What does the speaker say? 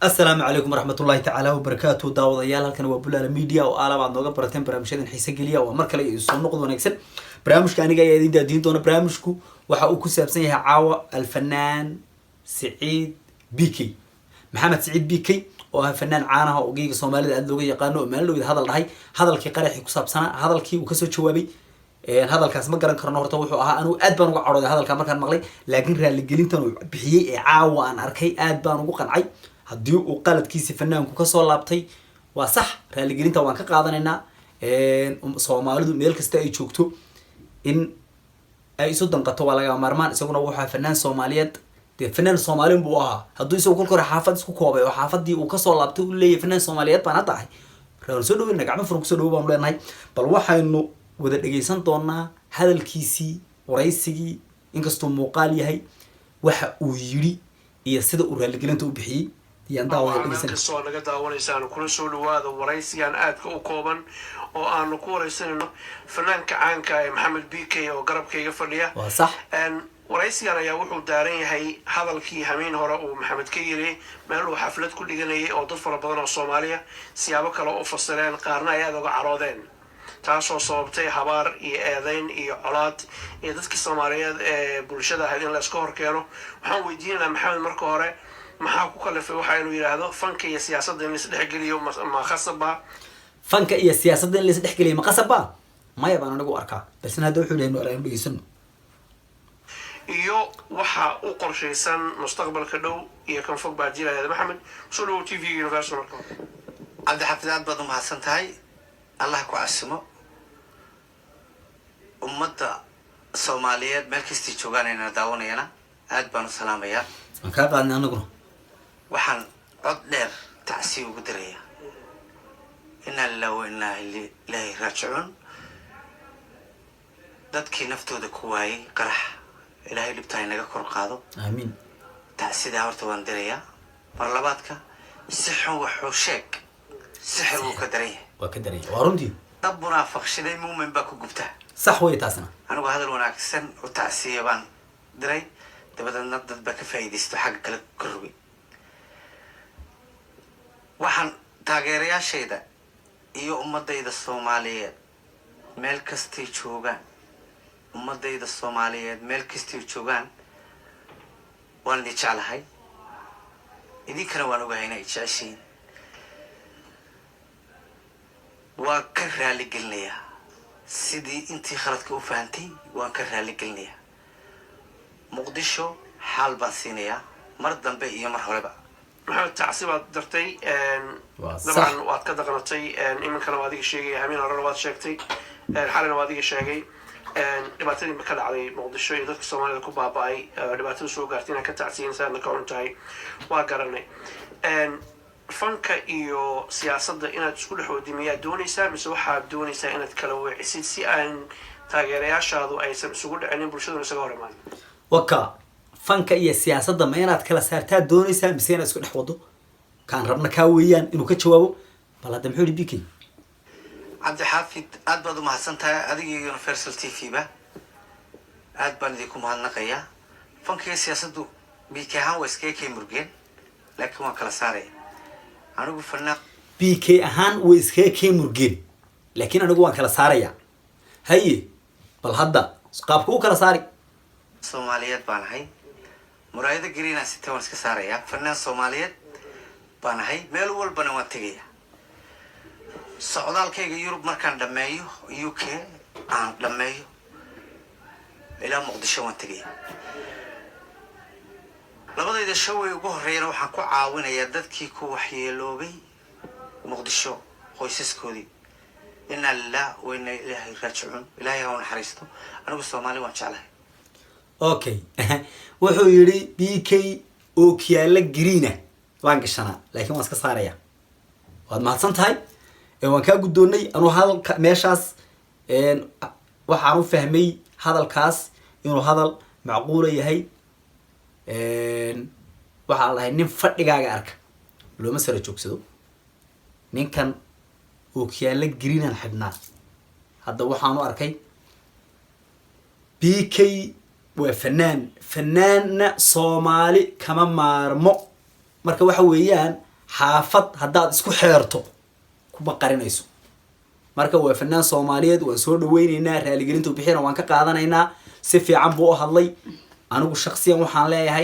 Asalaamu calaykum waraxmatullahi tacaala wabarakaatu. Daawadayaal, halkan waa Bulaala Media oo aalab aad nooga barateen barnaamijyadan xiise geliya. Waa mar kale iyo soo noqod wanaagsan. Barnaamijka aniga ayaa idin daadiin doona. Barnaamijku waxa uu ku saabsan yahay caawa alfanaan Siciid BK, Maxamed Siciid BK, oo ah fanaan caanaha oo geyga Soomaalida aada looga yaqaano, oo maalin dhowed hadal dhahay, hadalkii qaraxii ku saabsanaa, hadalkii uu kasoo jawaabay. Hadalkaas ma garan karno horta wuxuu ahaa. Anigu aad baan uga cadhooday hadalkaa markaan maqlay, laakiin raaligelintan uu bixiyey ee caawa aan arkay aad baan ugu qancay. Haddii uu qaladkiisi fanaanku kasoo laabtay, waa sax, raaligelinta waan ka qaadanaynaa. Soomaalidu meel kasta ay joogto in ay isu danqato waa laga maarmaan. Isaguna wuxuu ahaa fanaan Soomaaliyeed. Dee fanaan Soomaalin buu ahaa. Hadduu isagu kolka hore xaafad isku koobay oo xaafadii uu kasoo laabtay u leeyahay fanaan Soomaaliyeed baan hadda ahay, waan soo dhaweyna, gacmo furan kusoo dhawo baanu leenahay. Bal waxaynu wada dhegeysan doonaa hadalkiisii, waraysigii, inkastuu muuqaal yahay, waxa uu yidhi iyo sida uu raaligelinta u bixiyey iyaan daawada Meel dhegeysan. kastoo naga daawanaysaan, kula soo dhawaada waraysigan aadka u kooban oo aanu ku waraysanayno fanaanka caanka ee Maxamed BK oo garabkayga fadhiya. Waa sax. Waraysigan ayaa wuxuu daaran yahay hadalkii hamiin hore uu Maxamed ka yiri meel uu xaflad ku dhiganayay, oo dad fara badan oo Soomaaliya siyaabo kale u fasireen, qaarna ay aada uga caroodeen, taasoo sababtay habaar iyo eedeyn iyo colaad iyo dadkii Soomaaliyeed ee bulshada ahayd in la iska hor keeno. Waxaan weydiinaynaa Maxamed marka hore, maxaa ku kalifay waxa inuu yidhaahdo fanka iyo siyaasadda in la isdhexgeliyo ma khasaba? Fanka iyo siyaasadda in la isdhexgeliya ma qasab ba? Maya baan anigu arkaa, balsena hadda wuxuu lehay aynu dhegeysano. Iyo waxa u qorshaysan mustaqbalka dhow iyo kan fog baa jilayaada. Maxamed, kusoo dhawow TV Universal marka hore. Cabdixafid, aad baad u mahadsan tahay. Allah ku casimo. Ummadda Soomaaliyeed meel kastay joogaan ayna daawanayana aad baan u salaamayaa. Waan kaa qaadnay anaguna. Waxaan cod dheer tacsiya ugu dirayaa, inaa lilah wa inaa ilaahi raajicuun, dadkii naftooda ku waayay qarax. Ilaahay dhibta inaga kor qaado. Aamiin. Tacsidaa horta waan dirayaa. Mar labaadka, si xun waxuu sheeg, sixir wuu ka daran yahay. Waa ka daranya, waa runtii. Dab munaafaqshiday muumin baa ku gubta. Sax wey taasna. Anigu hadal wanaagsan u tacsiya baan diray, dabadeedna dad baa ka faa'iidaysto, xagga kale ka rogay. Waxaan taageerayaashayda iyo ummadayda Soomaaliyeed meel kastay joogaan, ummadayda Soomaaliyeed meel kastay joogaan, waan idin jeclahay, idinkana waan ogahay inay jeceshihiin. Waan ka raali gelinayaa sidii intii khaladka u fahantay, waan ka raali gelinayaa. Muqdisho xaal baan siinayaa mar dambe iyo mar horeba. Maxamed, tacsi baad dartay. Waa sax. Dabcan waad ka daqnatay. Iminkana waa adiga sheegaya, hamiin horena waad sheegtay, xalina waa adiga sheegay dhibaatadii ka dhacday Muqdisho iyo dadka Soomaalida ku baaba'ay, dhibaatada soo gaartay inaad ka tacsiyin saadna ka xun tahay waa garanay. Fanka iyo siyaasadda inaad isku dhex wadi miyaad doonaysaa, mise waxaad doonaysaa inaad kala weecisid si aan taageerayaashaadu aysan isugu dhicinin, bulshaduna isaga hor imaan? Waka, fanka iyo siyaasadda ma inaad kala saartaa doonaysaa, mise inaad isku dhex wado? Kaan rabna kaa weeyaan inuu ka jawaabo. Bal hadda muxuu yihi BK? Cabdixaafid, aad baad u mahadsan tahay, adiga iyo Universal TV ba aad baan idinku mahadnaqayaa. Fanka iyo siyaasaddu BK ahaan waa iskaga kay murgeen, laakiin waan kala saaraya. Anigu fanaan BK ahaan way iskaga kee murgeen, laakiin anigu waan kala saarayaa. Haye, bal hadda qaabka u kala saari. Soomaaliyeed baan ahay. Muraayado green-aan sitee waan iska saarayaa. Fanaan Soomaaliyeed baan ahay, meel walbana waan tegayaa. Socdaalkayga Yurub markaan dhammeeyo, UK aan dhammeeyo, ilaa Muqdisho waan tegaya. Labadayda show ee ugu horreeyana waxaan ku caawinayaa dadkii ku waxyeeloobay Muqdisho, qoysaskoodii. Inaa lilah wa inaa ilaahi raajicuun. Ilaahay ha u naxariisto. Anigu Soomaali waan jeclahay. Okay, wuxuu yidhi BK ookiyaalo green-a waan gashanaa, laakiin waan iska saaraya. Waad mahadsan tahay. Waan kaa guddoonnay. Anuu hadalka meeshaas waxaan u fahmay hadalkaas inuu hadal macquula yahay. Waxaa la dhahay nin fadhigaaga arka looma sara joogsado. Ninkan ookiyaalo green-an xidhnaa hadda waxaan u arkay BK waa fanaan, fanaanna Soomaali kama maarmo. Marka waxa weeyaan Xaafad haddaad isku xeerto, kuma qarinayso. Marka waa fanaan Soomaaliyeed, waan soo dhaweyneynaa. Raaligelintu bixina waan ka qaadanaynaa. Si fiican buu u hadlay. Anigu shaksiyan waxaan leeyahay